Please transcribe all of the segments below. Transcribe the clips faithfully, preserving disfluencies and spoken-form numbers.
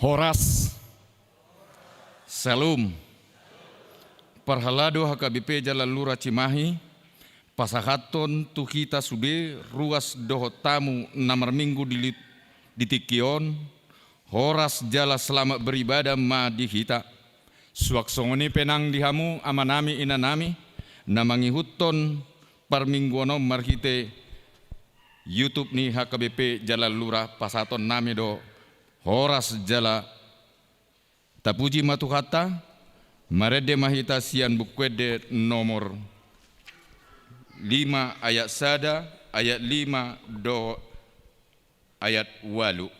Horas. Shalom. Parhalado H K B P Jalan Lura Cimahi, pasahathon tu hita sude ruas dohot tamu na marminggu di lit-, di tingki on, horas jala selamat beribadah ma di hita. Suang songon i pe nang di hamu amanami inanami, na mangihuthon parmingguon on marhite YouTube ni H K B P Jalan Lura, pasahatonnami do horas jala tapuji ma Tuhanta. Marende ma hita sian Buku Ende nomor lima ayat sada, ayat lima do ayat ualu.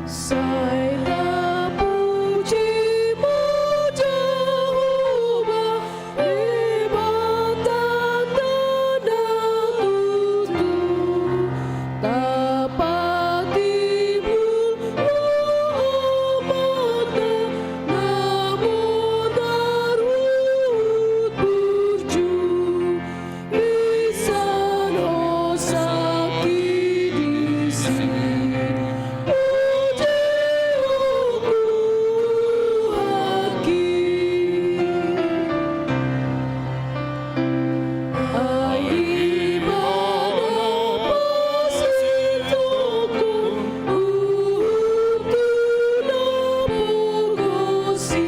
Sai tapuji ma Jahowa, Debata na tutu, tapatibul ma Amanta na bonar huhut burju. Isan hosaki disi, puji Tuhanki. Ai Ibana pasitongkon, uhum tu na pogosi,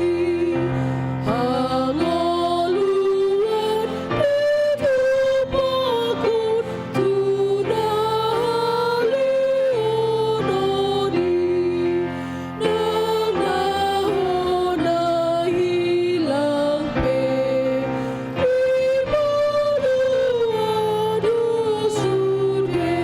hangoluan pe tu pangkon, tu na halehonon i, nang na hona hilang pe, Ibana do sude.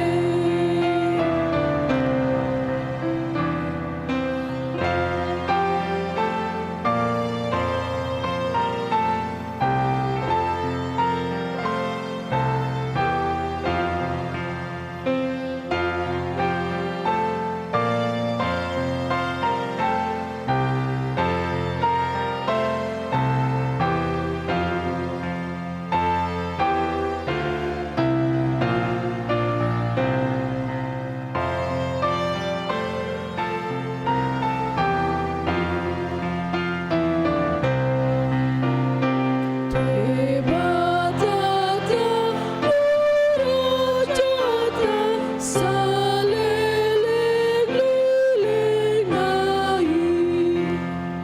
Debatata, Raja ta, saleleng lelengna i.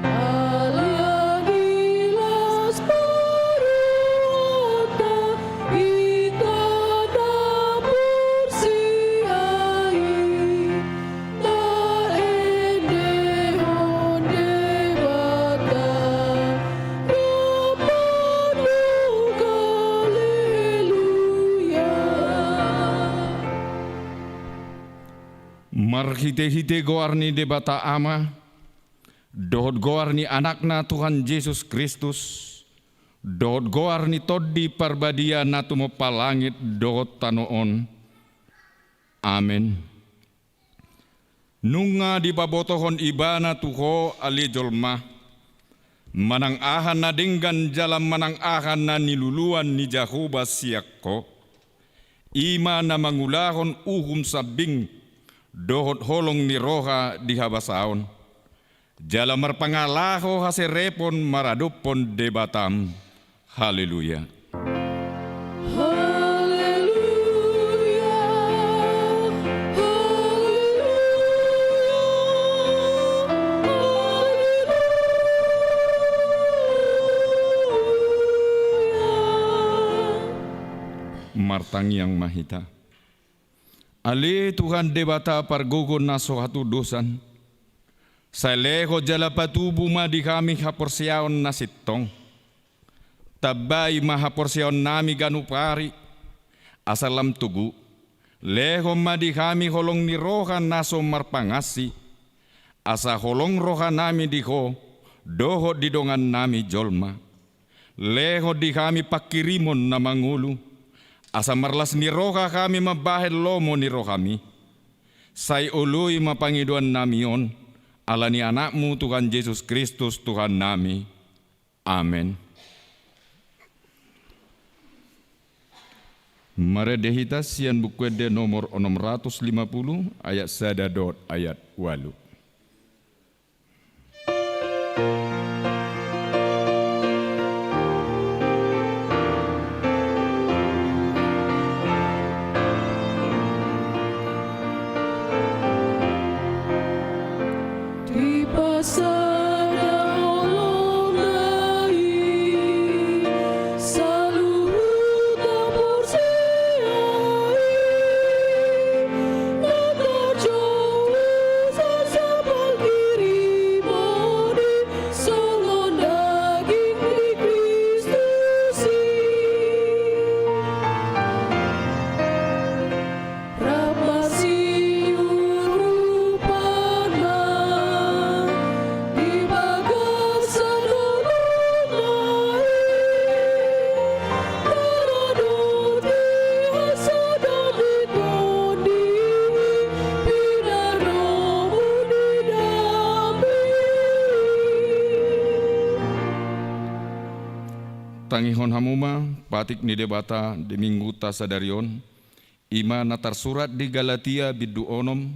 Ala ni las ni rohanta, hita na porsea i, taendehon Debata, rap mandok haleluya. Marhitehite goar ni Debata Ama, dohot goar ni Anakna Tuhan Jesus Kristus, dohot goar ni Tondi Parbadia na tumompa langit dohot tano on. Amen. Nunga dipabotohon Ibana tu ho ale jolma, manang aha na denggan jala manang aha na niluluan ni Jahowa sian ho. I ma na mangulahon uhum sambing dohot holong ni roha di habasaon, jala marpangalaho haserepon maradophon Debatam. Haleluya. Haleluya. Haleluya. Haleluya. Martangiang ma hita. Ale Tuhan Debata pargogo na so hatudosan, sai lehon jala patubu ma di hami haporseaon na sintong. Tambai ma haporseaonnami ganup ari, asa lam togu. Lehon ma di hami holong ni roha na so marpangansi, asa holong rohanami di ho dohot di dongannami jolma. Lehon di hami pangkirimon na mangolu, asa marlas ni roha hami mambahen lomo ni rohami. Sai oloi ma pangidoannami on, ala ni Anakmu Tuhan Jesus Kristus Tuhannami. Amen. Marende hita sian Buku Ende nomor onom ratus lima puluh, ayat sada dohot ayat ualu. Dipasada holongna i saluhut na porsea i, na tarjou tu sasapal panghirimon i, songon daging ni Kristus i. Rap masiurupan ma di bagasan holongna i, taradoti hasada ni Tondi i, pinaromu ni dame i. Tangihon hamu ma patik ni Debata di Mingguta sadari on, i ma na tarsurat di Galatia bindu onom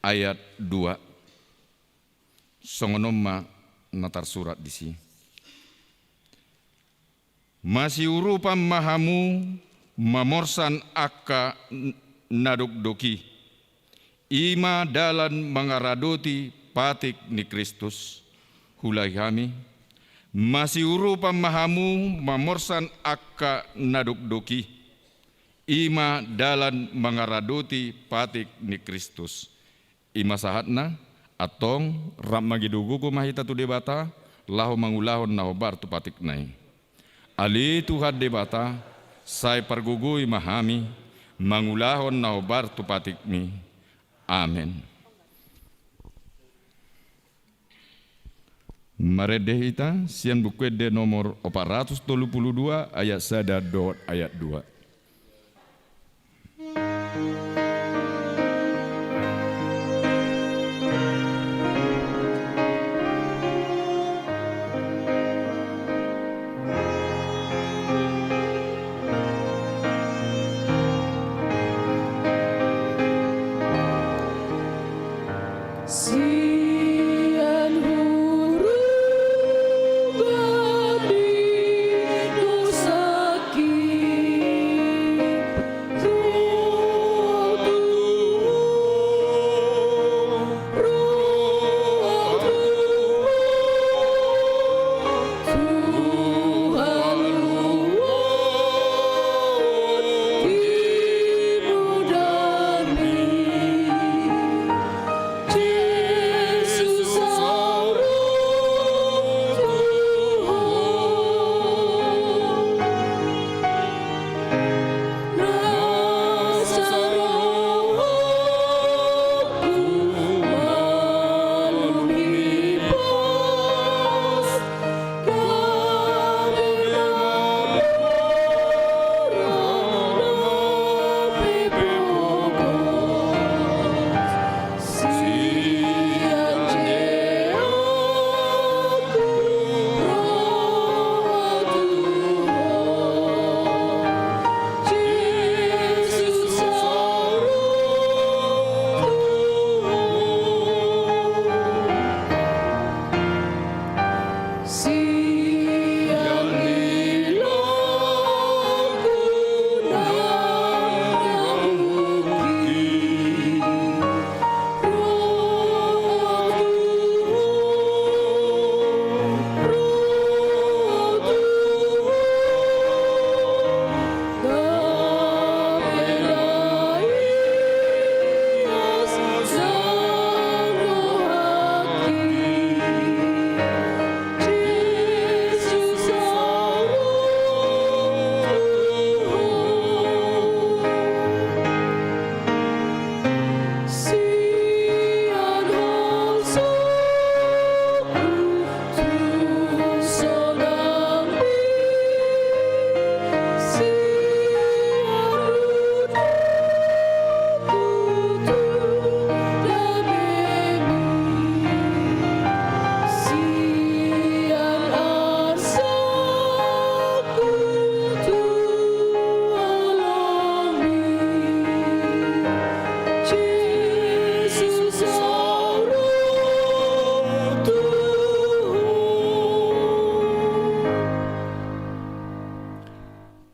ayat dua. Songon on ma na tarsurat disi. Masiurupan ma hamu mamorsan angka n-, na dokdok i. I ma dalan mangaradoti patik ni Kristus. Huulangi hami. Masiurupan ma hamu mamorsan angka na dokdok i. I ma dalan mangaradoti patik ni Kristus. I ma sahatna, antong rap mangido gogo ma hita tu Debata, laho mangulahon na hombar tu patikna i. Ale Tuhan Debata, sai pargogoi ma hami, mangulahon na hombar tu patikmi. Amen. Marende hita sian Buku Ende nomor opat ratus tolu pulu dua, ayat sada dohot ayat dua. Sian hurungan ni dosangki.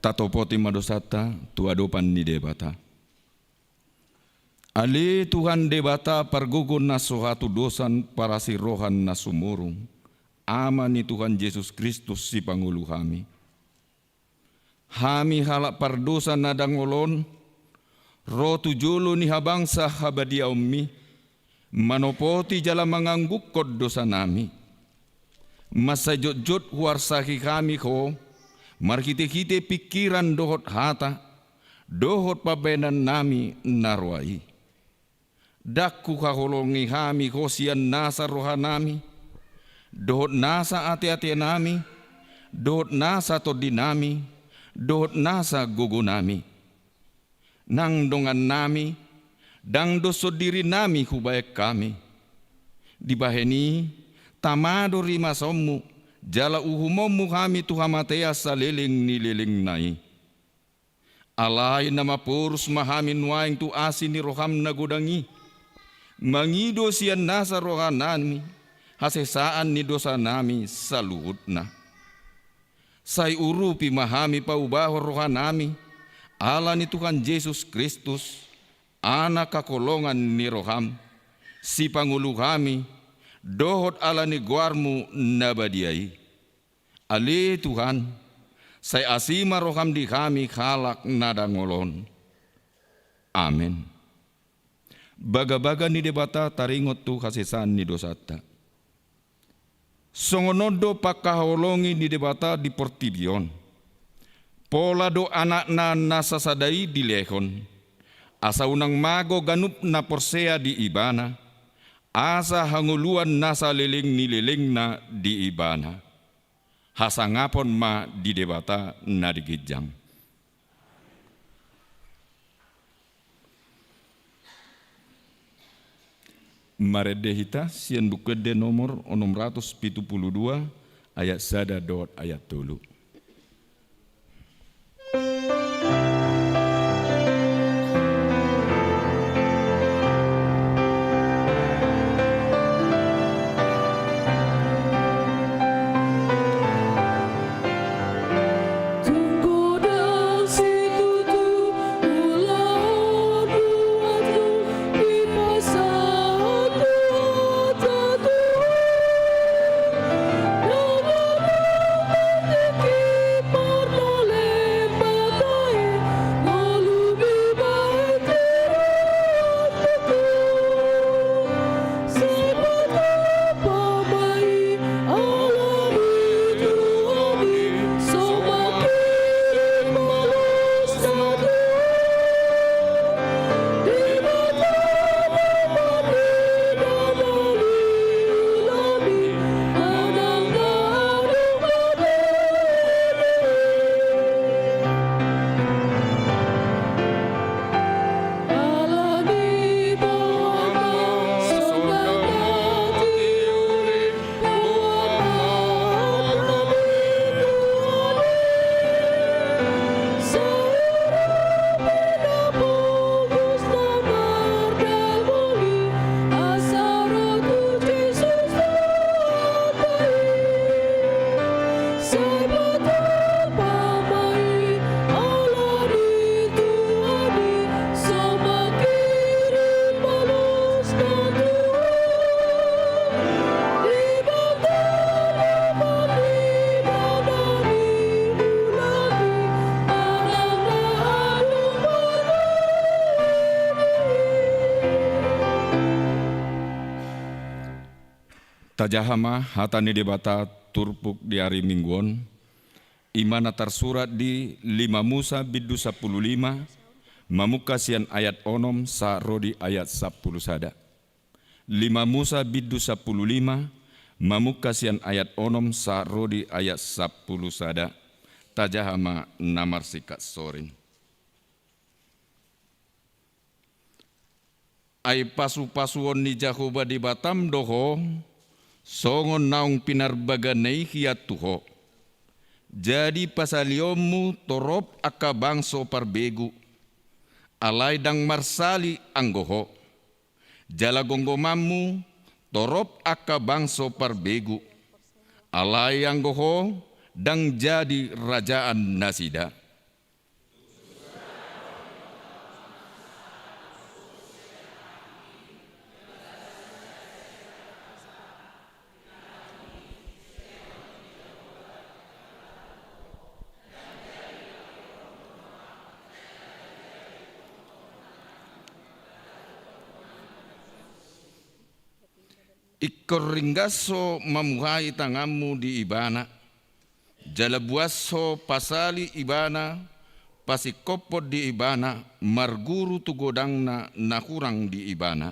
Tatopoti ma dosanta tu adopan ni Debata. Ale Tuhan Debata, pargogo na so hatudosan, parasiroha na sumurung, Ama ni Tuhan Jesus Kristus, sipangolu hami. Hami halak pardosa na dangol on, ro tu jolo ni habangsa habadiaonmi, manopoti jala manganggungkon dosanami. Mansai jotjot huarsahi hami Ho, marhitehite pingkiran dohot hata, dohot pambahenannami na roa i. Ndang huhaholongi hami Ho sian nasa rohanami, dohot nasa ateatenami, dohot nasa tondinami, dohot nasa gogonami. Nang dongannami, ndang doshon dirinami hubahen hami. Dibahen i, tama do rimasonmu, jala uhumonmu hami tu hamatean saleleng ni lelengna i. Alai na mamporus ma hami nuaeng tu asi ni roham na godang i, mangido sian nasa rohanami hasesaan ni dosanami saluhutna. Sai urupi ma hami paubahon rohanami, ala ni Tuhan Jesus Kristus, Anak haholongan ni roham, sipangolu hami, dohot ala ni goarmu na badia i. Ale Tuhan, sai asi ma roham di hami halak na dangol on. Amen. Bagabaga ni Debata taringot tu hasesaan ni dosanta. Songon on do pangkaholongi ni Debata di portibi on. Pola do Anakna na sasada i dilehon, asa unang mago ganup na porsea di Ibana, asa hangoluan na saleleng ni lelengna di Ibana. Hasangapon ma di Debata na di ginjang. Marende hita sian Buku Ende nomor onom ratus pitu pulu dua, ayat sada dohot ayat tolu. Tajaha ma hata ni Debata turpuk di ari Minggu on, i ma na tarsurat di lima Musa bindu sampulu lima, mamungka sian ayat onom sahat ro di ayat sampulu sada. Lima Musa bindu sampulu lima, mamungka sian ayat onom sahat ro di ayat sampulu sada. Tajaha ma na marsingkat soring. Ai pasupasuon ni Jahowa Debatam do ho, songon naung pinarbagana i hian tu ho. Jadi pasalionmu torop angka bangso parbegu, alai ndang marsali anggo ho. Jala gomgomanmu torop angka bangso parbegu, alai anggo ho ndang jadi rajaan nasida. Ingkon ringgas ho mamuhai tanganmu di Ibana, jala buas ho pasali Ibana, pasingkophon di Ibana, marguru tu godangna na hurang di Ibana.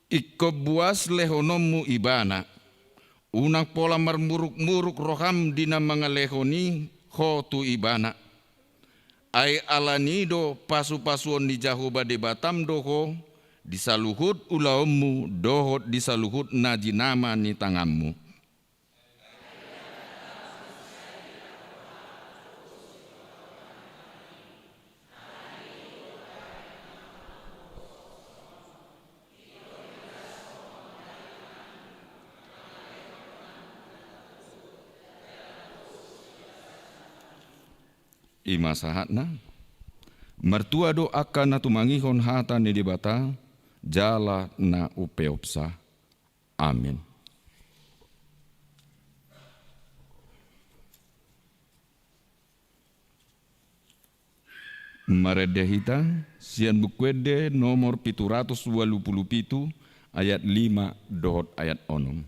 Ingkon buas lehononmu Ibana, unang pola marmuruk-muruk roham di na mangalehon i ho tu Ibana. Ai alani i do pasu-pasuon ni Jahowa Debatam do ho di saluhut ulaonmu dohot di saluhut na jinama ni tanganmu. I ma sahatna. Martua do angka na tumangihon hata ni Debata jala na umpeopsa. Amen. Marende hita sian Buku Ende nomor pitu ratus ualu pulu pitu, ayat lima dohot ayat onom.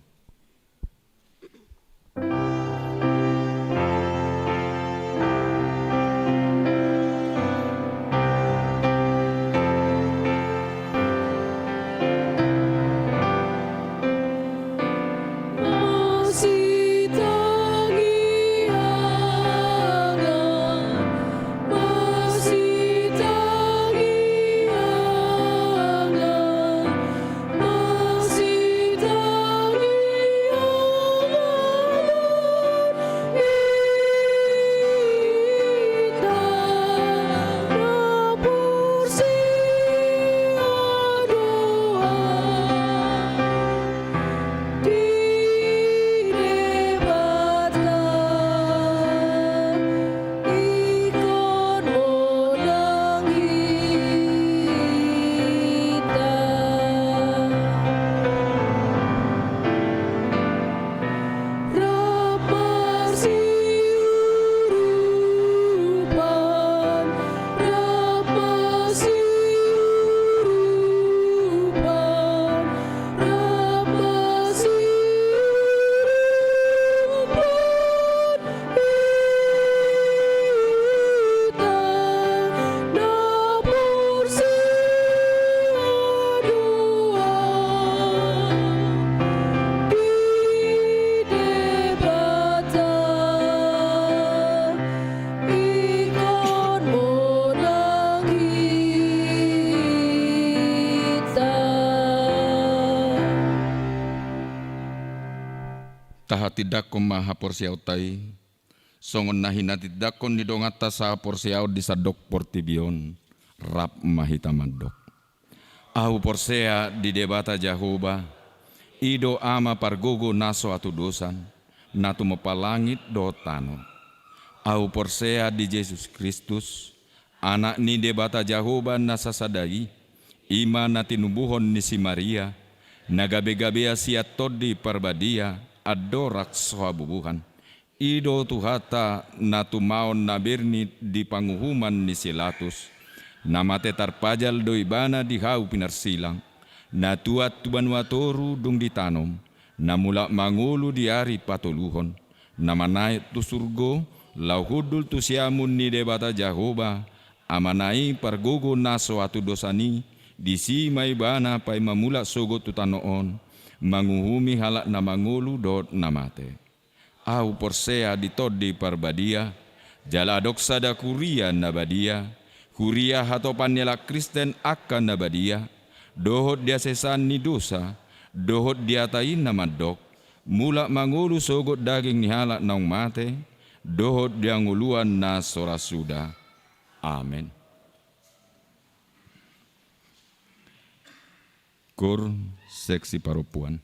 Tahatindangkon ma haporseaonta i, songon na hinatindangkon ni donganta sahaporseaon di sandok portibi on. Rap ma hita mandok. Ahu porsea di Debata Jahowa, i do Ama pargogo na so hatudosan, na tumompa langit dohot tano. Ahu porsea di Jesus Kristus, Anak ni Debata Jahowa na sasada i, i ma na tinubuhon ni si Maria, na gabe-gabea sian Tondi Parbadia, andorang so habubuhan. I do Tuhanta na tumaon na bernit di panguhuman ni si Latus, na mate tarpajal do Ibana di hau pinarsilang, na tuat tu banua toru dung ditanom, na mulak mangolu di ari patoluhon, na manaek tu surgo, laho hundul tu siamun ni Debata Jahowa, Amana i pargogo na so hatudosan i, disi ma Ibana paima mulak sogot tu tano on, manguhumi halak na mangolu dohot na mate. Ahu porsea di Tondi Parbadia, jala adong sada kuria na badia, kuria hatopan ni halak Kristen angka na badia, dohot di hasesaan ni dosa, dohot di hata i na mandok, mulak mangolu sogot daging ni halak naung mate, dohot di hangoluan na so ra suda. Amen. Koor seksi parompuan.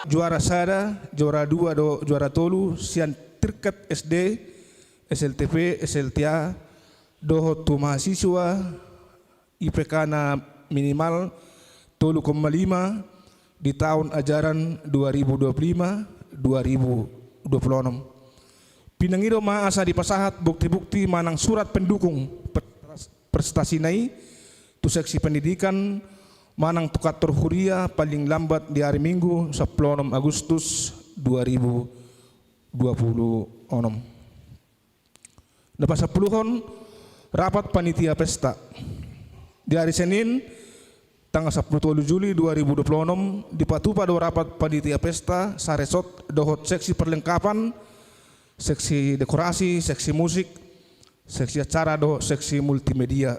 juara sada, juara dua dohot juara tolu sian tingkat S D, S L T P, S L T A, dohot tu mahasiswa I P K-na minimal tolu koma lima di taon ajaran dua ribu dua puluh lima dua ribu dua puluh enam. Pinangido ma asa dipasahat bukti-bukti manang surat pendukung per-, prestasina i tu seksi pendidikan manang tu kantor huria paling lambat di ari Minggu sampulu onom Agustus dua ribu dua puluh enam. Na pasampuluhon, rapat panitia pesta. Di ari Senin, tanggal sampulu tolu Juli dua ribu dua puluh enam, dipatupa do rapat panitia pesta saresort dohot seksi perlengkapan, seksi dekorasi, seksi musik, seksi acara dohot seksi multimedia.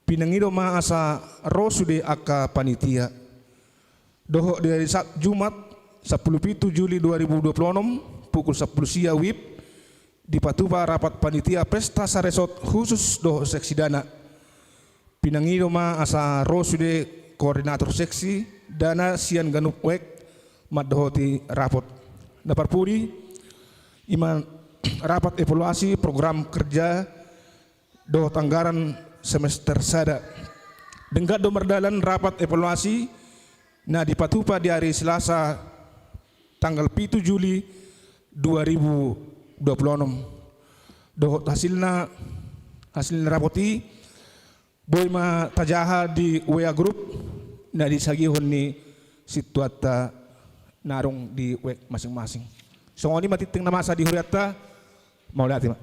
Pinangido ma asa ro sude angka panitia. Dohot di ari Sab-, Jumat, sampulu pitu Juli dua ribu dua puluh enam, pukul sampulu sia WIB, dipatupa rapat panitia pesta saresort khusus dohot seksi dana. Pinangido ma asa ro sude koordinator seksi dana sian ganup wijk mandohoti rapat. Na parpudi, i ma rapat evaluasi program kerja dohot anggaran semester sada. Denggan do mardalan rapat evaluasi na dipatupa di ari Selasa tanggal pitu Juli dua ribu dua puluh enam. Dohot hasilna, hasil ni rapat i boi ma tajaha di W A grup na disagihon ni sintuanta na adong di wijk masing-masing. Songon i ma tintin na masa di hurianta, mauliate ma.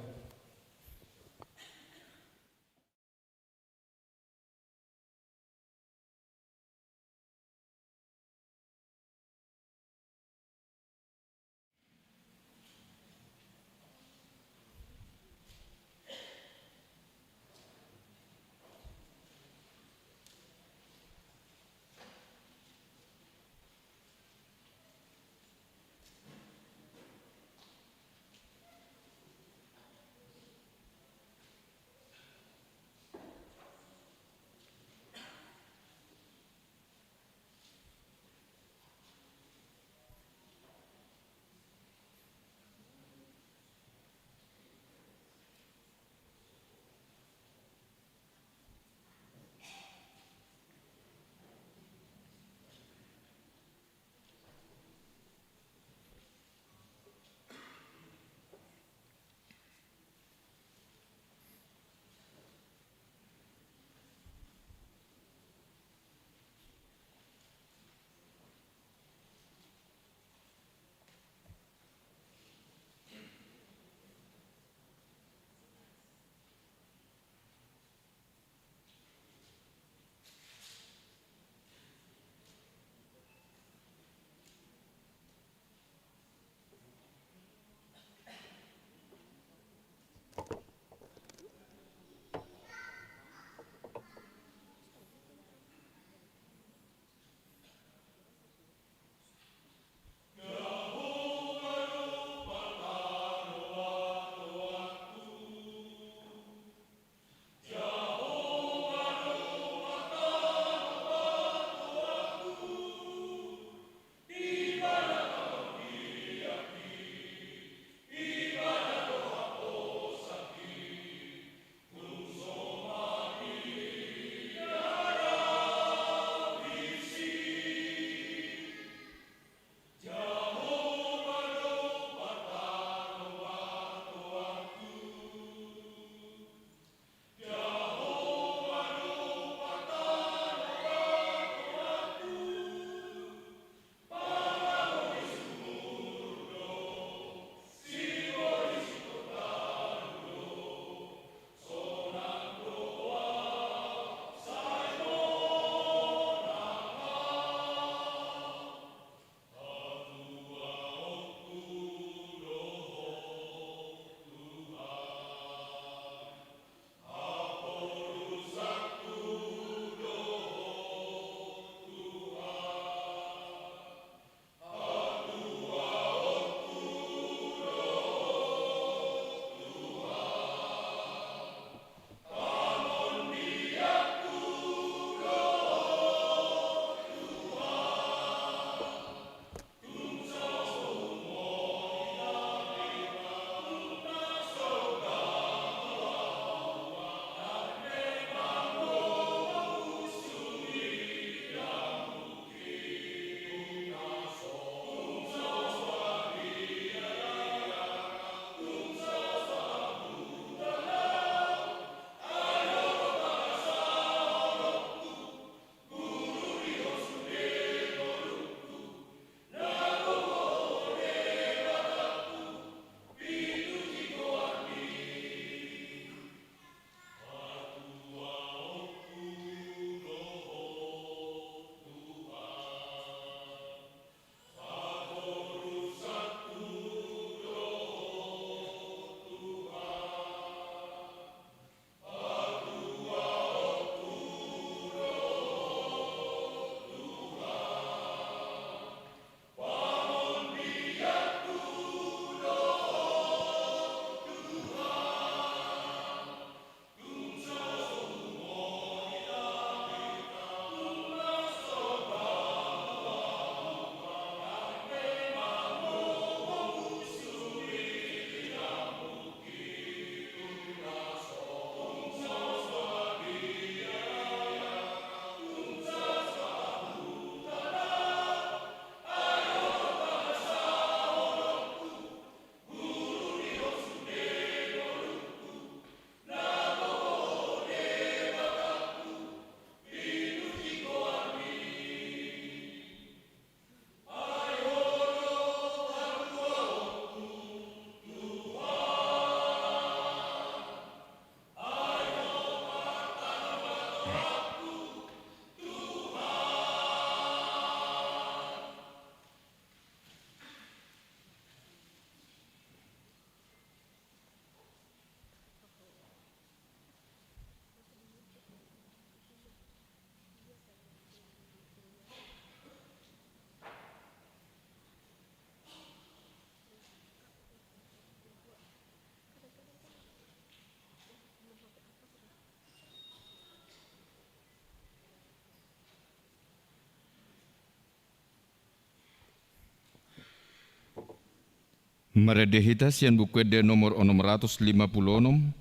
Marende hita sian Buku Ende nomor onom ratus lima pulu onom,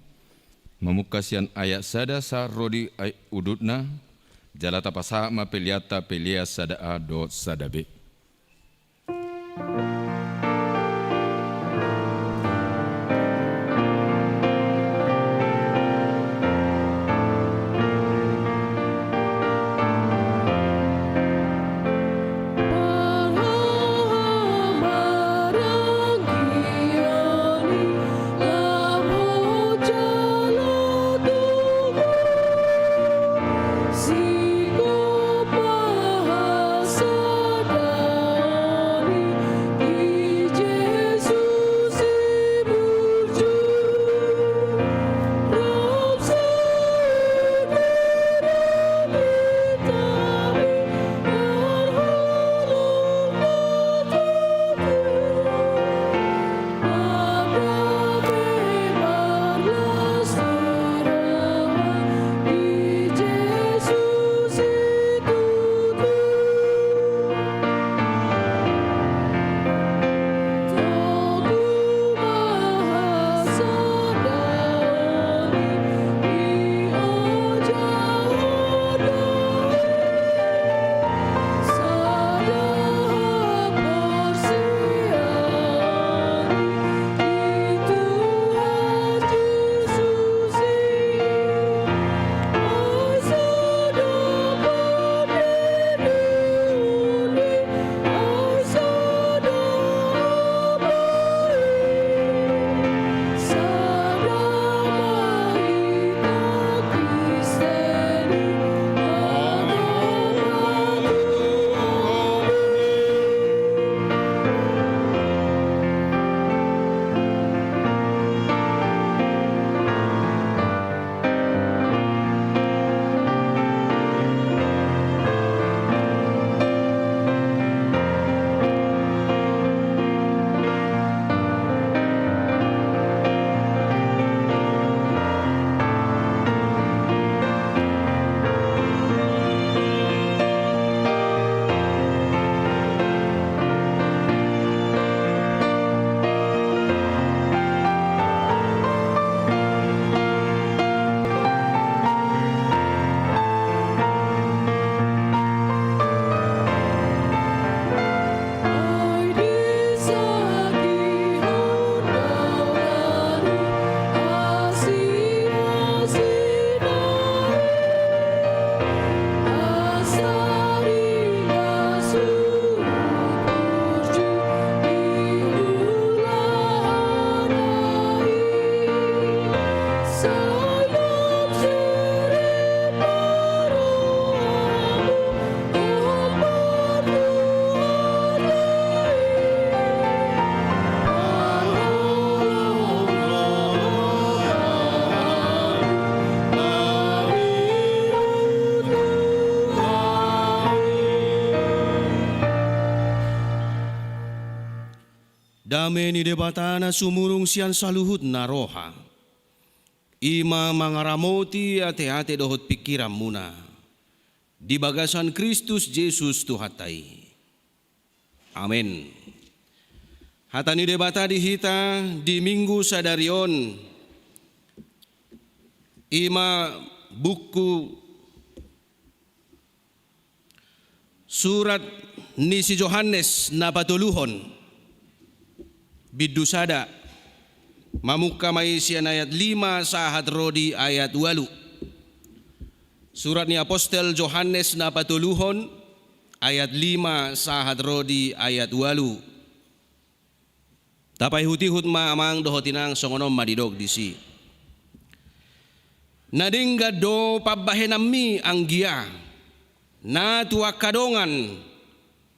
mamungka sian ayat sada sahat ro di ay-, udutna, jala tapasahat ma peleanta pelean sada A dohot sada B. Dame ni Debata na sumurung sian saluhutna roha, i ma mangaramoti ateate dohot pingkiranmuna di bagasan Kristus Jesus Tuhanta i. Amen. Hata ni Debata di hita di Minggu sadari on, i ma buku Surat ni si Johannes na patoluhon, bindu sada, mamungka ma i sian ayat lima sahat ro di ayat ualu. Surat ni apostel Johannes na patoluhon, ayat lima sahat ro di ayat ualu. Tapaihutihut ma amang dohot inang, songon on ma didok disi. Na denggan do pambahenanmi anggia, na tu angka dongan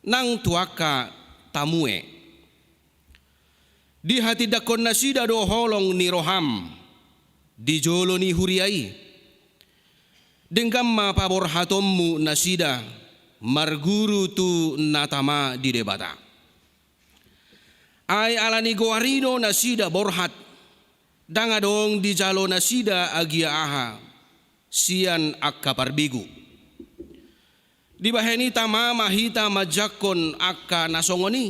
nang tu angka tamue. Dihatindangkon nasida do holong ni roham di jolo ni huria i. Denggan ma paborhatonmu nasida marguru tu na tama di Debata. Ai ala ni goar i do nasida borhat, ndang adong dijalo nasida agia aha sian angka parbegu. Dibahen i tama ma hita manjangkon angka na songon i,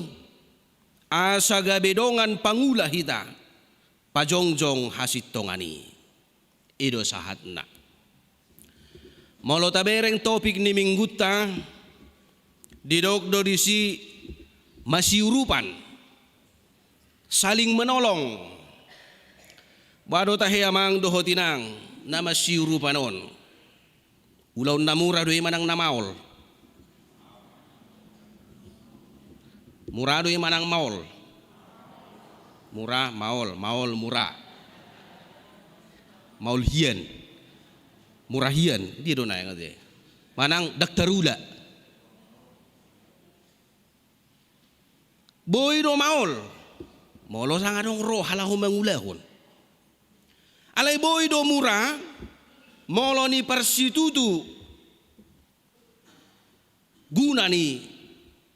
Asa gabe dongan pangula hita pajongjong hasintongan i. I do sahatna. Molo tabereng topik ni minggunta, didok do disi masiurupan, saling menolong. Boha do tahe amang dohot inang na masiurupan on? Ulaon na mura do i manang na maol? Mura do i manang maol? Mura, maol, maol, mura. Maol hian. Mura hian, dia do naeng ate. Manang daktarula. Boi do maol molo sanga adong roha laho mangulahon. Alai boi do mura molo ni parsitutu guna ni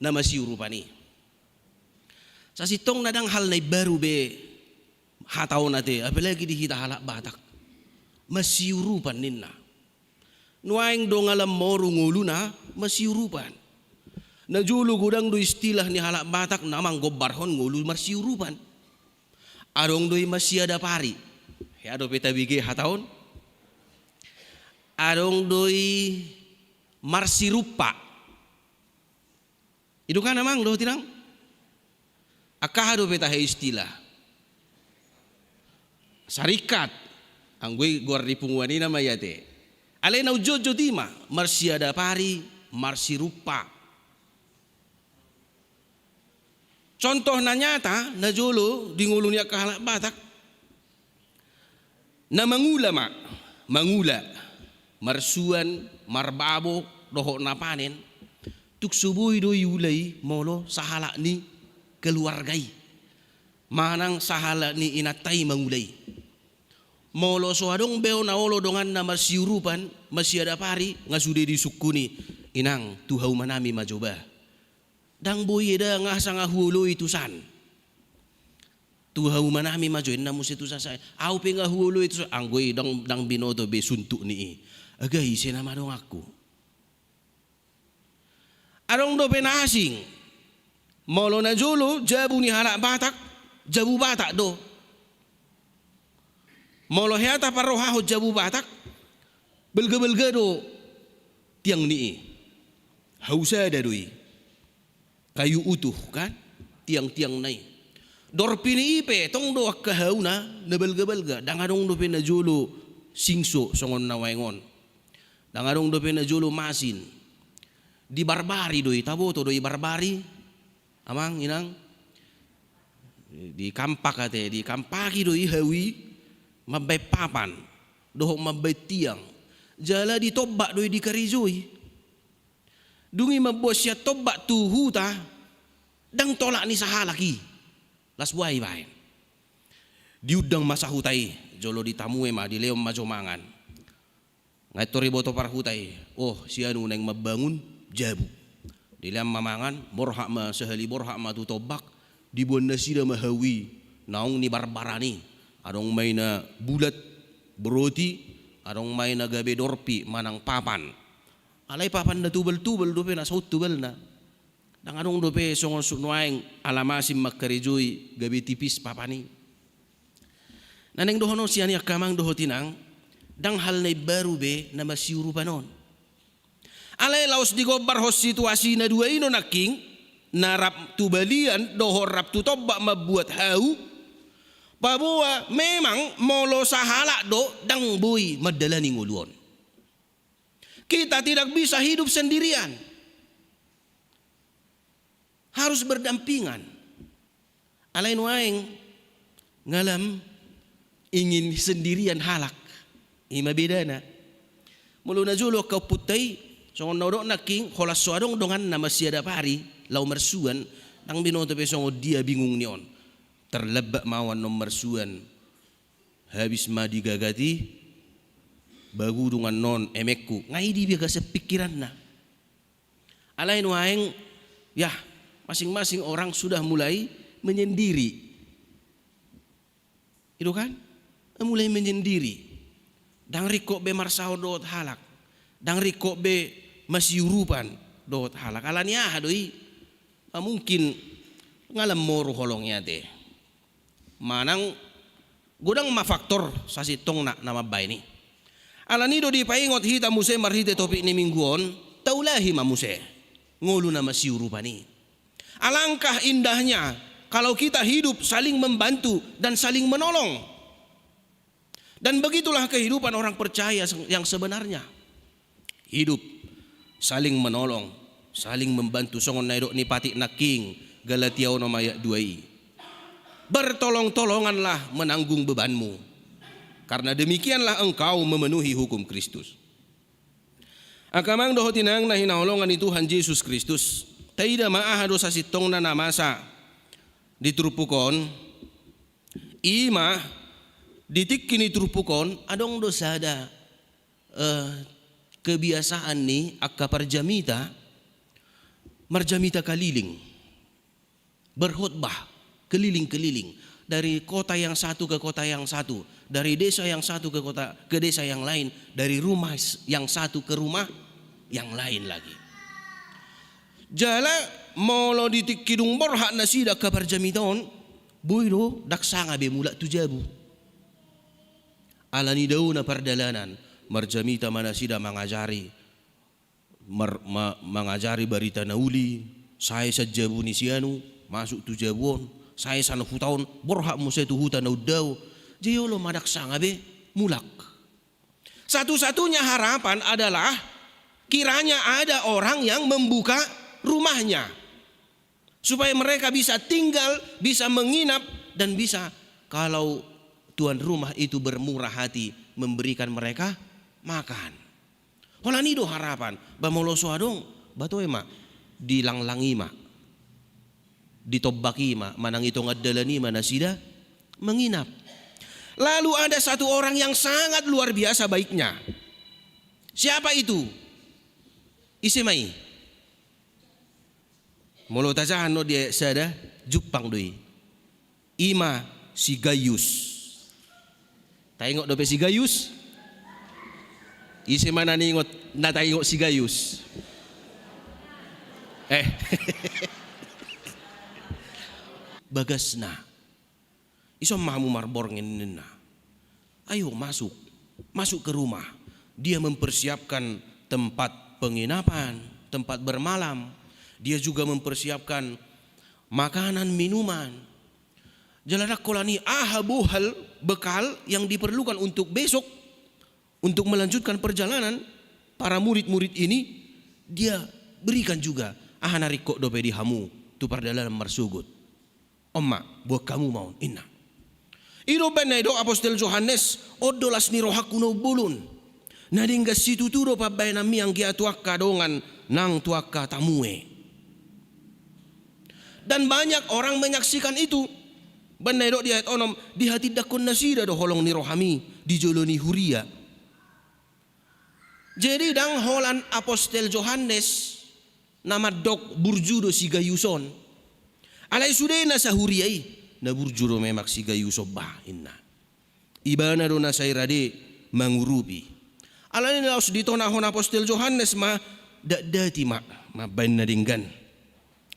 na masiurupan i. Sasintongna ndang hal na imbaru be hata on ate, apalagi di hita halak Batak. Masiurupan ninna. Nuaeng do nga lam moru ngoluna masiurupan. Na jolo godang do istilah ni halak Batak na manggombarhon ngolu marsiurupan. Adong do i masiadapari. Hea dope tabege hata on? Adong do i marsirumpa. I do kan amang dohot inang? Angka aha dope tahe istilah? Sarikat. Anggo i goar ni punguan i nama i ate. Alai na unjotjot i ma, marsiadapari, marsirumpa. Contoh na nyata na jolo di ngolu ni angka halak Batak. Na mangula ma, mangula, marsuan, marbabo, dohot na panen. Tung so boi do iula i molo sahalak ni keluarga i manang sahalak ni inanta i mangula i. Molo so adong be on na olo donganna masiurupan, masiadapari, nga sude disungkun i, inang, tu hau manami ma jo ba. Ndang boi eda nga sanga huoloi tusan. Tu hau manami ma jo inna muse tusan sae. Au pe nga huoloi tusan. Anggo i ndang, ndang binoto be suntuk ni i. Aga ise nama donganku? Adong dope na asing. Molo na jolo jabu ni halak Batak, jabu Batak do. Molo hea taparrohahon jabu Batak, balga-balga do tiang ni i. Hau sada do i. Kayu utuh kan, tiang-tiang na i. Dorpi ni i pe tong do angka hau na, na balga-balga. Ndang adong dope na jolo singso songon na nuaeng on. Ndang adong dope na jolo masin. Dibarbari do i, taboto do i barbari. Amang, inang. Dikampak ate, dikampaki do i hau i mambaen papan dohot mambaen tiang. Jala ditombak do i dikarejoi. Dung i mamboan sian tombak tu huta, ndang tolak ni sahalak i. Las boha ibaen. Diundang ma sahuta i, jolo ditamue ma, dilehon ma jo mangan. Nga i tor diboto parhuta i, oh, si anu naeng mambangun jabu. Dilehon ma mangan, borhat ma, sahali borhat ma tu tombak, diboan nasida ma hau i, naung nibarbaran i. Adong ma i na bulat, beroti, adong ma i na gabe dorpi, manang papan. Alai papan na tubal-tubal dope na saut tubalna. Ndang adong dope songon suk nuaeng ala masin mangkarejoi gabe tipis papan i. Na naeng dohonon sian i angka amang dohot inang, ndang hal na imbaru be na masiurupan on. Alai laos digombarhon situasi na dua i do nangkin, na rap tu balian dohot rap tu tombak mambuat hau, paboa memang molo sahalak do ndang boi mandalani ngolu on. Kita tidak bisa hidup sendirian. Harus berdampingan. Alai nuaeng nga lam ingin sendirian halak. I ma bedana. Molo na jolo angka ompunta i, songon na hudok nangkin, holan so adong donganna masiadapari, laho marsuan, ndang binoto pe songon dia bingung ni on. Terlambat ma au annon marsuan. Habis ma digagat i, bagudung annon emenku. Nga i di bagasan pingkiranna. Alai nuaeng, ya, masing-masing orang sudah mulai menyendiri. I do kan? Mulai menyendiri. Ndang ringkot be marsaor dohot halak. Ndang ringkot be masiurupan dohot halak. Alani aha do i? Nga mungkin Nga lam moru holong i ate. Manang godang ma faktor sasintongna na mambaen i. Alani do dipaingot hita muse marhite topik ni minggu on, taulahi ma muse ngolu na masiurupan i. Alangkah indahnya kalau kita hidup saling membantu dan saling menolong. Dan begitulah kehidupan orang percaya yang sebenarnya. Hidup saling menolong, saling membantu, songon na nidok ni patik nangkin, Galatia onom ayat dua i. Bertolong-tolonganlah menanggung bebanmu, karena demikianlah engkau memenuhi hukum Kristus. Angka amang dohot inang na hinaholongan ni Tuhan Jesus Kristus, taida ma aha do sasintongna na masa di turpuk on. I ma, di tingki ni turpuk on adong do sada, eh, kebiasaan ni angka parjamita, marjamita keliling, berkhotbah keliling-keliling, dari kota yang satu ke kota yang satu, dari desa yang satu ke kota, ke desa yang lain, dari rumah yang satu ke rumah yang lain lagi. Jala molo di tingki dung borhat nasida angka parjamita on, boi do ndang sanga be mulak tu jabu. Alani daona pardalanan, marjamita ma nasida mangajari, mar-, ma-, mangajari barita na uli, sae sian jabu ni si anu masuk tu jabu on, sae sian huta on borhat muse tu huta na undao. Jadi olo ma ndang sanga be mulak. Satu-satunya harapan adalah kiranya ada orang yang membuka rumahnya, supaya mereka bisa tinggal, bisa menginap, dan bisa, kalau tuan rumah itu bermurah hati, memberikan mereka makan. Holan i do harapan. Ba molo so adong, ba toe ma, dilanglangi ma, ditombaki ma, manang i tonga dalan i ma nasida menginap. Lalu ada satu orang yang sangat luar biasa baiknya. Siapa itu? Ise ma i? Molo tajaha on di ayat sada, jumpang do i. I ma si Gayus. Taingot dope si Gayus? Ise ma na niingot, na taingot si Gayus? Eh. Bagasna. Ison ma hamu marborngin, ninna. Ayo masuk, masuk ke rumah. Dia mempersiapkan tempat penginapan, tempat bermalam. Dia juga mempersiapkan makanan, minuman. Jala ndang holan i, aha bohal, bekal yang diperlukan untuk besok, untuk melanjutkan perjalanan para murid-murid ini, dia berikan juga aha na ringkot dope di hamu tu pardalanan marsogot. On ma, buat hamu ma on, ninna. I do umbahen na nidok apostel Johannes, on do las ni rohangku na umbolon. Na denggan situtu do pambahenanmi anggiat tu angka dongan nang tu angka tamue. Dan banyak orang menyaksikan itu. Umbahen na nidok di ayat onom, dihatindangkon nasida do holong ni rohami di jolo ni huria. Jadi ndang holan apostel Johannes na mandok burju do si Gayus on. Alai sude na sahuria i, na burju do memang si Gayus on ba, ninna. Ibana do na sai rade mangurupi. Alani laos ditonahon apostel Johannes ma, datdati ma, mambahen na denggan,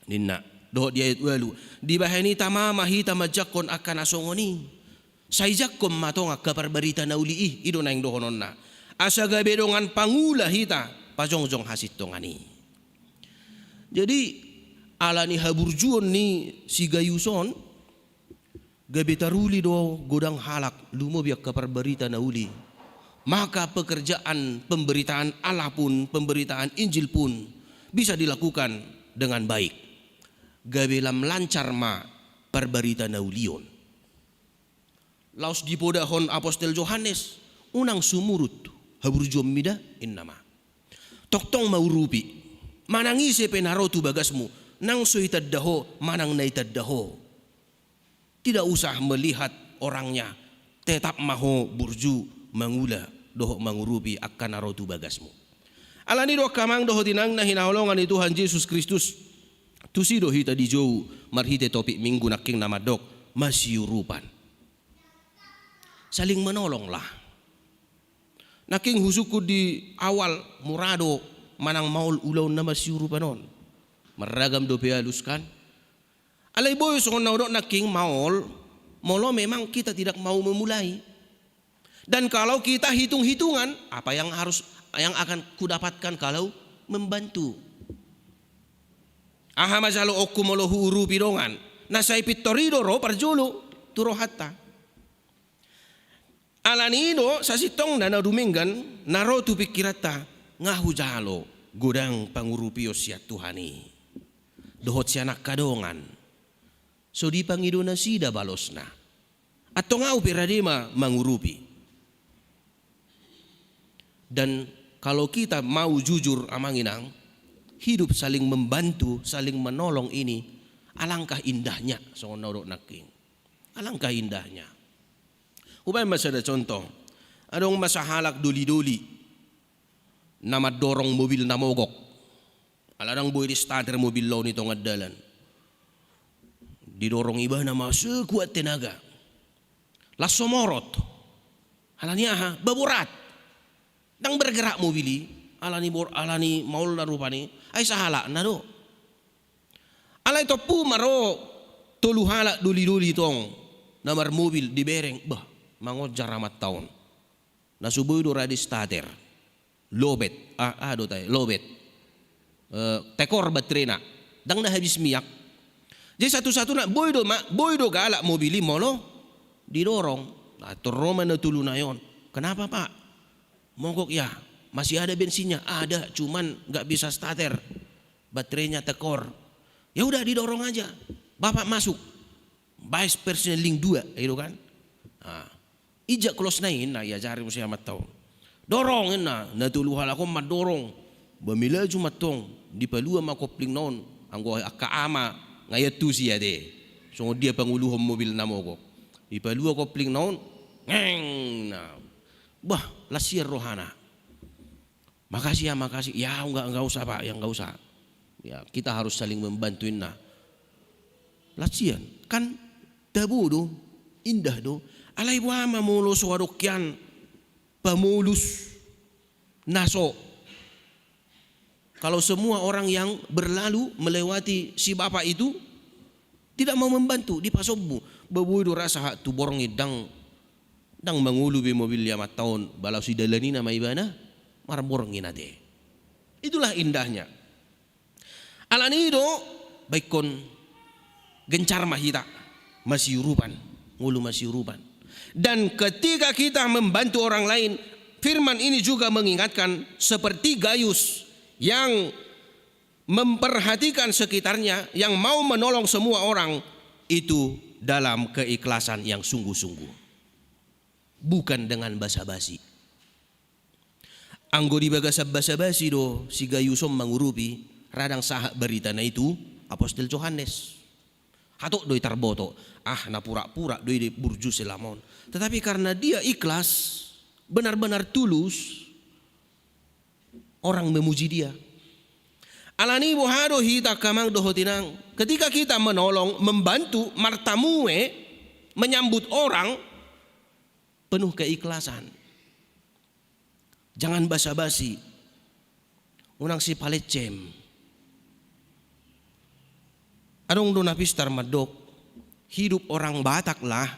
ninna. Dohot di ayat ualu, dibahen i tama ma hita manjangkon angka na songon i. Sai jangkon ma tong angka parbarita na uli i, i do naeng dohononna. Asa gabe dongan pangula hita pajongjong hasintongan i. Jadi, alani haburjuon ni si Gayus on, gabe taruli do godang halak, lumobi angka parbarita na uli. Maka pekerjaan pemberitaan Allah pun, pemberitaan Injil pun bisa dilakukan dengan baik. Gabe lam lancar ma parbarita na uli on. Laos dipodahon apostel Johannes, unang sumurut haburjuonmi da, ninna ma. Tongtong ma urupi, manang ise pe na ro tu bagasmu, nang so itanda ho, manang na itanda ho. Tidak usah melihat orangnya, tetap ma ho burju mangula dohot mangurupi angka na ro tu bagasmu. Alani do angka amang dohot inang na hinaholongan ni Tuhan Jesus Kristus, tusi do hita dijou marhite topik minggu nangkin na mandok masiurupan. Saling menolong lah. Nangkin husungkun di awal, mura do manang maol ulaon na masiurupan on. Marragam dope alus kan. Alai boi songon na hudok nangkin maol, molo memang kita tidak mau memulai. Dan kalau kita hitung-hitungan, apa yang harus, yang akan kudapatkan kalau membantu? Aha ma jaloonku molo huurupi dongan? Na sai pintor i do ro parjolo tu rohanta. Alani i do sasintongna na dumenggan na ro tu pingkiranta, nga hujalo godang pangurupion sian Tuhan i dohot sian angka dongan. So dipangido nasida balosna. Antong ahu pe rade ma mangurupi. Dan kalau kita mau jujur, amang inang, hidup saling membantu, saling menolong ini, alangkah indahnya, songon na hudok nangkin. Alangkah indahnya. Hubaen ma sada contoh. Adong ma sahalak doli-doli na mandorong mobil na mogok. Ala ndang boi distarter mobilna on i tonga dalan. Didorong ibana ma sekuat tenaga. Laos so morot. Alani aha? Ba borat. Ndang bergerak mobil i. Alani bor-, alani maolna rupani. Ai sahalakna do. Alai tompu ma ro tolu halak doli-doli tong na marmobil, dibereng, bah, mangonjar amanta on. Na so boi do ra distarter. Lobet, ah, ah, do tahe, lobet. Eh, tekor baterena. Ndang na habis minyak. Jadi satu-satuna, boi do ma, boi do galak mobil i molo didorong. Nah, tor ro ma na tolu nai on. Kenapa, Pak? Mogok ya? Masih ada bensinnya? Ada, cuman nggak bisa starter. Baterainya tekor. Ya udah, didorong aja. Bapak masuk. Baes perseneling dua, gitu kan. Nah, ija klosna i, na iajari muse amanta on. Dorong, ninna, na tolu halak on mandorong. Ba melaju ma tong, dipalua ma koplingna on, anggo angka ama, nga iantusi ate. Songon dia panguluhon mobil na mogok. Dipalua koplingna on, ngeng, na. Bah, las sian rohana. Makasih ya, makasih. Ya, nggak, nggak usah, Pak, ya, nggak usah. Ya, kita harus saling membantu, ninna. Las sian, kan tabo do, indah do. Alai boha ma molo so adong hian pamolus na so. Kalau semua orang yang berlalu melewati si bapak itu tidak mau membantu, dipasombu. Ba boi do ra sahat tu borngin, ndang, ndang mangolu be mobil ni amanta on, ba laos didalani nama ibana marborngin ate. Itulah indahnya. Alani i do, ba ingkon gencar ma hita masiurupan, ngolu masiurupan. Dan ketika kita membantu orang lain, firman ini juga mengingatkan seperti Gayus yang memperhatikan sekitarnya, yang mau menolong semua orang itu dalam keikhlasan yang sungguh-sungguh. Bukan dengan basa-basi. Anggo di bagasan basa-basi do si Gayus on mangurupi, ra ndang sahat baritana i tu apostel Johannes. Hatop do i tarboto, ah, na pura-pura do i di burju selama on. Tetapi karena dia ikhlas, benar-benar tulus, orang memuji dia. Alani i boha do hita angka amang dohot inang, ketika kita menolong, membantu, martamue, menyambut orang, penuh keikhlasan. Jangan basa-basi. Unang sipalecem. Adong do na pistar mandok, hidup orang Batak lah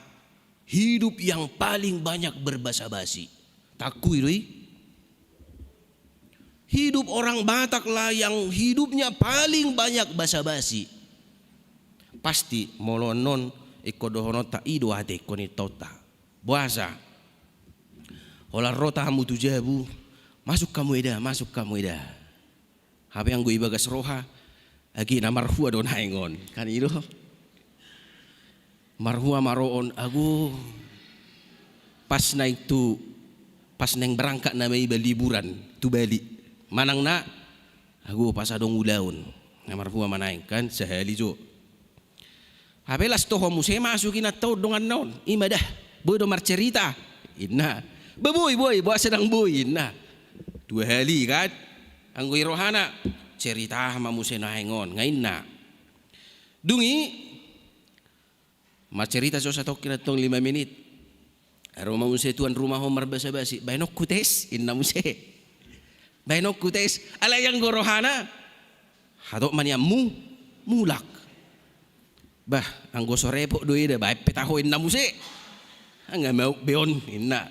hidup yang paling banyak berbasa-basi. Tangkui do i. Hidup orang Batak lah yang hidupnya paling banyak basa-basi. Pasti molo annon ingkon dohononta i do ate ingkon intaonta. Boasa? Holan ro ta hamu tu jabu, masuk kamu eda, masuk kamu eda. Hape anggo ibagas roha, agi na marhua do naeng on. Kan i do. Marhua ma ro on, ago. Pas naeng tu, pas naeng berangkat nama iba liburan tu Bali. Manang na, ago pas adong ulaon. Na marhua ma naeng kan, sahali jo. Hape las toho muse masuk inanta on donganna on. I ma dah, boi do marcerita. Inna. Ba boi, boi, boasa ndang boi, inna. Dua hali kan. Anggo i rohana, cerita ma muse naeng on, nga inna. Dung i, marcerita jo satongkin antong lima menit. Ro ma muse tuan rumah on marbasa-basi, baenonku tes, inna muse. Baenonku tes, alai anggo rohana, hatop ma nian mu, mulak. Bah, anggo so repot do ida, baen pe taho inna muse. Nga mau beon inna.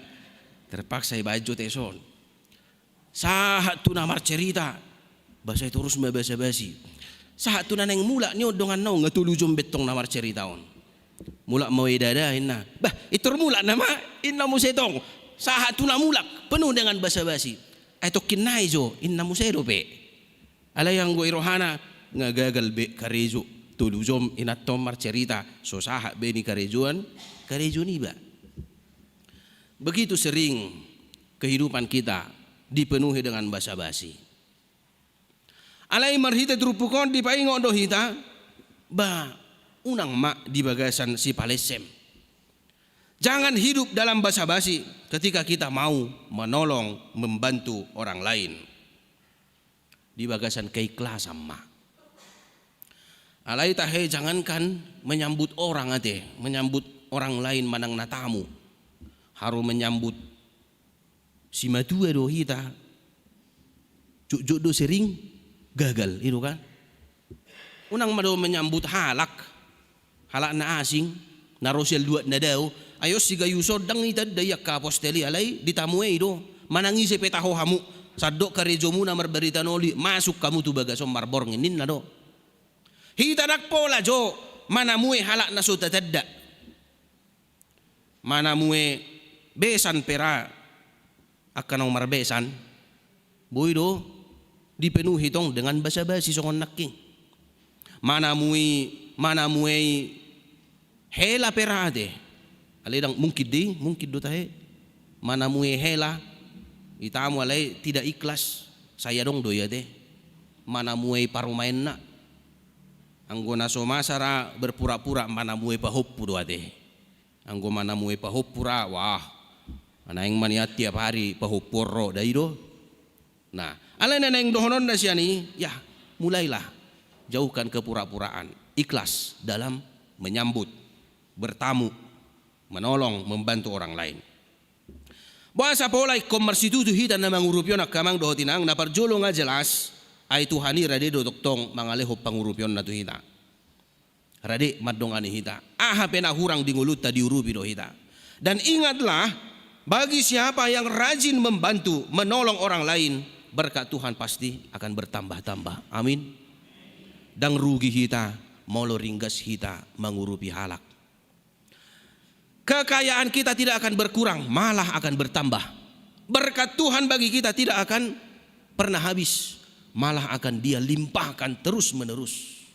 Terpaksa ibaen jo teson. Sahat tu na marcerita, bah sai torus ma basa-basi. Sahat tu na naeng mulak ni on dongan naung, nga tolu jom bettong na marcerita on. Mulak ma ue dada inna. Bah, itor mulak nama inna muse tong. Sahat tu na mulak, penuh dengan basa-basi. Ai tongkin nai jo inna muse dope. Alai anggo i rohana, nga gagal be karejo. Tolu jom inanta on marcerita, so sahat be ni karejoan, karejo niba. Begitu sering kehidupan kita dipenuhi dengan basa-basi. Alai marhite turpuk on dipaingot do hita, bah, unang ma di bagasan sipalessem. Jangan hidup dalam basa-basi ketika kita mau menolong, membantu orang lain. Di bagasan keikhlasan ma. Alai tahe jangankan menyambut orang ate, menyambut orang lain manang na tamu. Haru menyambut simatua do hita. Jotjot do sering gagal, i do kan? Unang ma do menyambut halak. Halak na asing, na ro sian luat na dao, ai on si Gayus on ndang itanda i angka apostel i alai ditamu i do, manang ise pe taho hamu, sandok karejomuna marbarita na uli, masuk hamu tu bagas on marborngin ninna do. Hita ndang pola jo, manamue halak na so tatanda. Manamue besan pe ra, angka naung marbesan, boi do dipenuhi tong dengan basa-basi songon nangkin. Manamui, manamui hela pe ra ate. Alai ndang mungkin do i, mungkin do tahe. Manamui hela, itamu alai tidak ikhlas, sai adong do i ate. Manamui parumaenna. Anggo na so masa ra berpura-pura manamui pahompu do ate. Anggo manamue pahompu ra, wah, naeng ma nian tiap hari pahompu on ro, da i do. Nah, alai na naeng dohononna sian i, ya, mulailah jauhkan kepura-puraan, ikhlas dalam menyambut, bertamu, menolong, membantu orang lain. Boasa pola ingkon marsitutu hita na mangurupi on angka amang dohot inang, na parjolo nga jelas, ai Tuhan i rade do tongtong mangalehon pangurupionna tu hita. Rade mandongani hita. Aha pe na hurang di ngolunta diurupi do hita. Dan ingatlah, bagi siapa yang rajin membantu, menolong orang lain, berkat Tuhan pasti akan bertambah-tambah. Amin. Ndang rugi hita, molo ringgas hita mangurupi halak. Kekayaan kita tidak akan berkurang, malah akan bertambah. Berkat Tuhan bagi kita tidak akan pernah habis, malah akan Dia limpahkan terus-menerus.